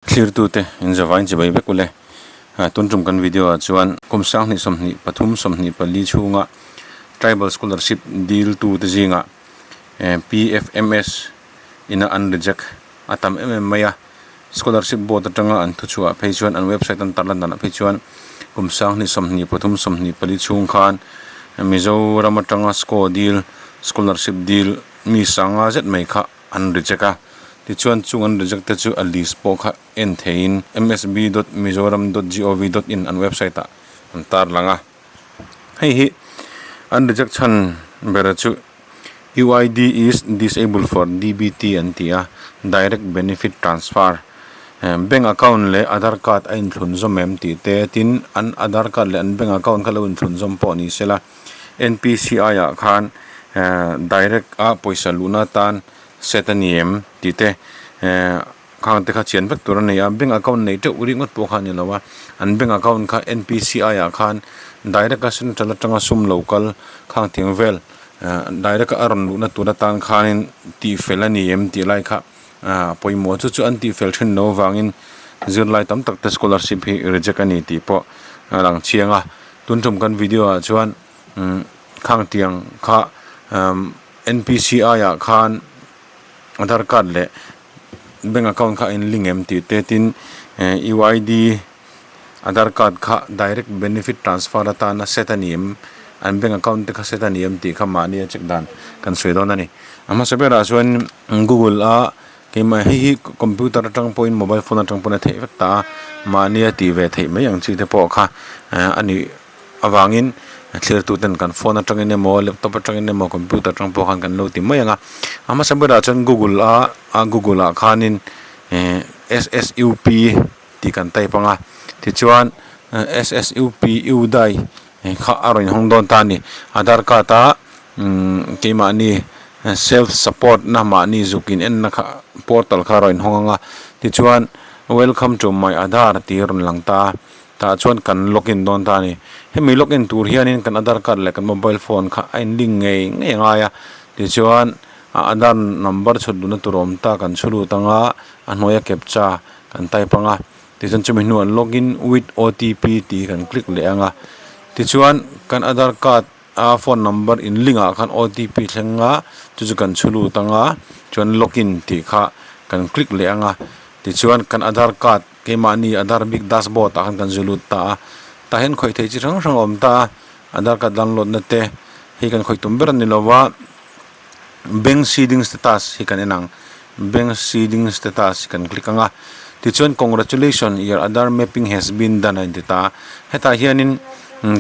Thlirtute in zavain chibai vek ule. Tun tum kan video ah chuan kum sanghnih 23 24 chhunga Tribal Scholarship dil tute zingah PFMS ina an reject a tam em em mai a. Scholarship board atanga an thuchhuah phei chuan an website an tarlan danah phei chuan kum sanghnih 23 24 chhung khan Mizoram atanga score dil scholarship dil mi sanga zet mai kha an reject a, tichuan chung an reject te chu a list pawh kha en theiin msb dot mizoram dot gov dot in an website ah an tar lang a, hei hi an reject chhan ber chu UID is disabled for DBT an ti a, direct benefit transfer bank account leh aadhar card a inthlun zawm em tih te tin an aadhar card leh an bank account kha lo inthlun zawm pawh ni sela. NPCI ah khan direct a pawisa luhna atan set a ni em tih te khang te kha chian vek tur a ni a bank account nei teuh ringawt pawh kha a ni lo a an bank account kha NPCI ah khan direct a central atanga sum lo kal khang tiang vel direct a rawn luhna tur atan khanin tih fel a ni em tih lai kha pawimawh chu chu an tih fel thin loh avangin zirlai tam tak te scholarship hi reject a ni tih pawh a lang chiang a. Tun tum kan video ah chuan khang tiang kha N_P_C_I ah khan aadhar card leh bank account kha a in link em tih te tin U_I_D aadhar card kha direct benefit transfer atana set a ni em an bank account te kha set a ni em tih kha mahni a check dan kan sawi dawn a ni a hmasa berah chuan google a. Keimah hei hi computer atang pawhin mobile phone atang pawn a theih vek ta a, mahnia tih ve theih mai ang chi te pawh kha a nih avangin thlir tuten kan phone atangin emaw laptop atangin emaw computer atang pawh khan kan lo ti mai ang a, a hmasa berah chuan google a a google ah khanin ehh S_S_U_P tih kan type ang a, tichuan S_S_U_P U dai kha a rawn hawng dawn ta a ni, aadhar card a keimahni self support na mahni zuk in en na kha portal kha a rawn hawng ang a tichuan welcome to my aadhar tih a rawn lang ta a tah chuan kan login dawn ta a ni hemi login tur hianin kan aadhar card leh kan mobile phone kha a in link ngei ngei a ngai a tichuan a aadhar number chhut duhna tur a awm ta kan chhu lut ang a a hnuaia captcha kan type ang a. Tichuan chumi hnuah login with OTP tih kan click leh ang a, tichuan kan aadhar card a phone number in link ah khan OTP thleng a chu chu kan chhu lut ang a chuan login tih kha kan click leh ang a, tichuan kan aadhar card keimahni aadhar bik dashboard ah khan kan zu lut ta a, tah hian khawih theih chi hrang hrang a awm ta a, aadhar card download na te hei kan khawih tum ber a ni lo va. Bank seeding status hi kan en ang bank seeding status hi kan click ang a tichuan congratulation your aadhar mapping has been done a inti ta a hetah hianin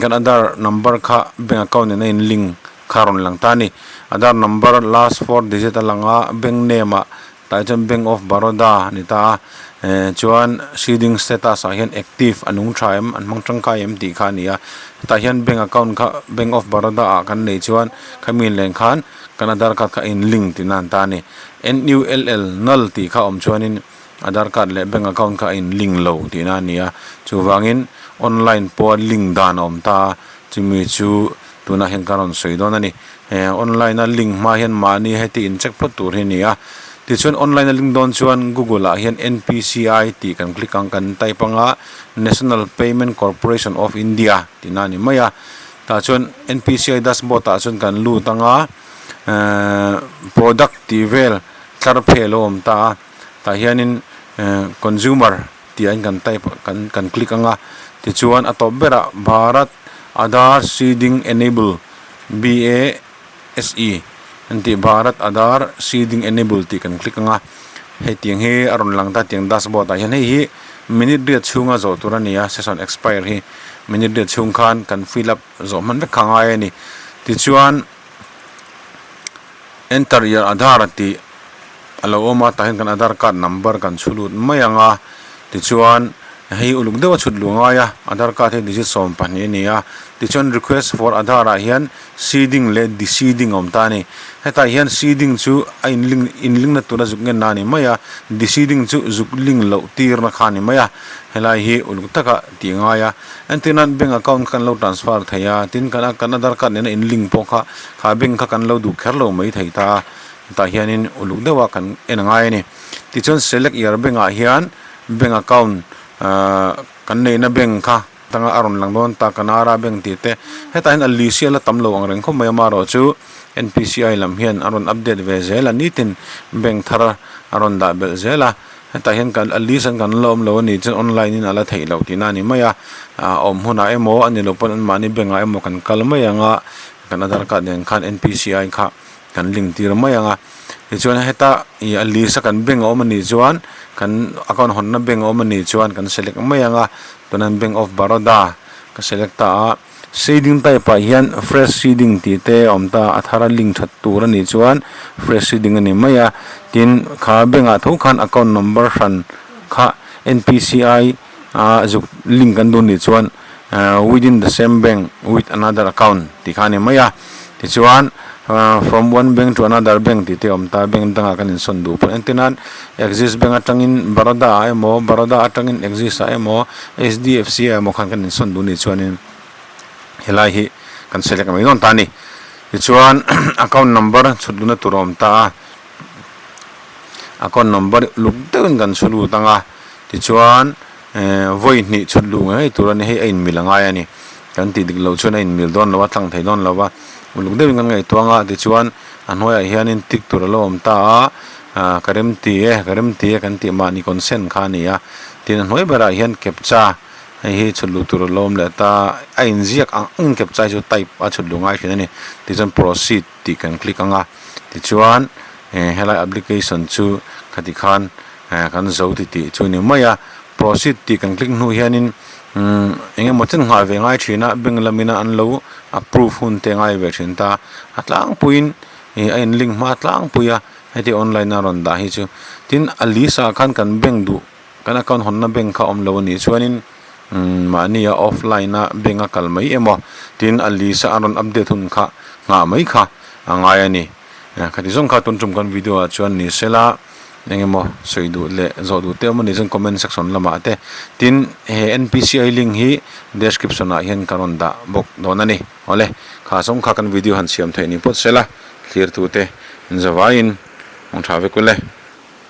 kan aadhar number kha bank account nena in link kha a rawn lang ta a ni aadhar number last four digit a lang a bank name ah tah hi chuan bank of baroda a ni ta a eh chuan seeding status ah hian active a nung tha em an hmang tangkai em tih kha a ni a hetah hian bank account kha bank of baroda ah kan neih chuan khami leng khan kan aadhar card kha a in link tihna an ta a ni N_U_L_L null tih kha awm chuanin aadhar card leh bank account kha a in link lo tihna a ni a chuvangin online pawha link dan a awm ta a chumi chu tunah hian ka rawn sawi dawn a ni he online a link hma hian mahni heti in check phawt tur hi a ni a tichuan online a link dawn chuan google ah hian N_P_C_I tih kan click ang kan type ang a national payment corporation of India tihna a ni mai a tah chuan N_P_C_I dashboard ah chuan kan lut ang a ehh product tih vel tlar phel a awm ta a tah hianin ehh consumer tih ah hian kan type kan kan click ang a tichuan a tawp berah Bharat Aadhaar seeding enable B_A_S_E an tih Bharat Aadhaar seeding enable tih kan click ang a hei tiang hi a rawn lang ta tiang dashboard ah hian hei hi minute riat chhunga zawh tur a ni a session expire hi minute riat chhung khan kan fill up zawh hman vek kha a ngai a ni tichuan enter your Aadhaar tih a lo awm a tah hian kan Aadhaar card number kan chhu lut mai ang a tichuan hei uluk deuh a chhut luh a ngai a Aadhaar card hi digit 12 a ni a tichuan request for Aadhaar ah hian seeding leh deseeding a awm ta a ni hetah hian seeding chu a in link in link na tura zuk ngen na a ni mai a deseeding chu zuk link loh tir na kha a ni mai a helai hi uluk taka tih a ngai a entir nan bank account kha kan lo transfer thei a tin kan kan Aadhaar card nena in link pawh kha kha bank kha kan lo duh kher lo mai thei ta a. Tah hianin uluk deuha kan en a ngai a ni. Tichuan select your bank ah hian bank account ahh kan neihna bank kha atanga a rawn lang dawn ta Canara bank tih te hetah hian a list hi a la tam lo ang reng khawp mai a amaherawhchu N P C I lam hian a rawn update ve zel a nitin bank thar a rawn dah belh zel a hetah hian kan a list an kan la awm lo a nih chuan online in a la theih loh tihna a ni mai a ah awm hunah emaw a ni loh pawn anmahni bank ah emaw kan kal mai ang a kan aadhar card nen khan N P C I kha kan link tir mai ang a tichuan heta ih a list a kan bank a awm a nih chuan kan account hawnna bank a awm a nih chuan kan select mai ang a tunah bank of Baroda ka select ta a. Seeding type ah hian fresh seeding tih te a awm ta a, a thar a link that tur a nih chuan fresh seeding a ni mai a, tin kha bank ah tho khan account number hran kha N P C I a zuk link kan duh nih chuan within the same bank with another account tih kha a ni mai a, tichuan from one bank to another bank tih te a awm ta, bank dangah kan insawn duh pawh entir nan Axis bank atangin Baroda ah emaw Baroda atangin Axis ah emaw H D F C ah emaw khan kan insawn duh nih chuanin helai hi kan select mai dawn ta a ni. Tichuan account number chhut luhna tur a awm ta a, account number luk deuhin kan chhu lut ang a, tichuan vawi hnih chhut luh ngei tur a ni, hei a inmil a ngai a ni. Kan tih dik loh chuan a inmil dawn lo a, tlang thei dawn lo va, uluk deuhin kan ngaihtuah ang a, tichuan a hnuaiah hianin tick tur a lo awm ta a, ka remti e, ka remti e kan tih mahni consent kha a ni a, tin a hnuai berah hian captcha. Hei hi chhut luh tur a lo awm leh ta, a inziak ang angin captcha hi chu type a chhut luh ngai thin a ni. Tichuan proceed tih kan click ang a, tichuan helai application chu khati khan kan zo ti tih chu a ni mai a. Proceed tih kan click hnu hianin umm eng emaw chen nghah ve ngai thin a, bank lamina an lo approve hun te ngai ve thin ta. A tlangpuiin ih a in link hma tlangpui a, heti online a rawn dah hi chu. Tin a list ah khan kan bank duh. Kan account hawnna bank kha awm lo a nih chuanin mahni a offline a bank a kal mai emaw tin a list a a rawn update hun kha nghah mai kha a ngai a ni. Khati zawng kha tun tum kan video ah chuan ni sela eng emaw sawi duh leh zawh duh te awm a nih chuan comment section lamah te tin he N P C I link hi description ah hian ka rawn dah bawk dawn a ni. Awle kha zawng kha kan video han siam theih ni phawt sela thlir tute in zavaiin hmang tha vek ule.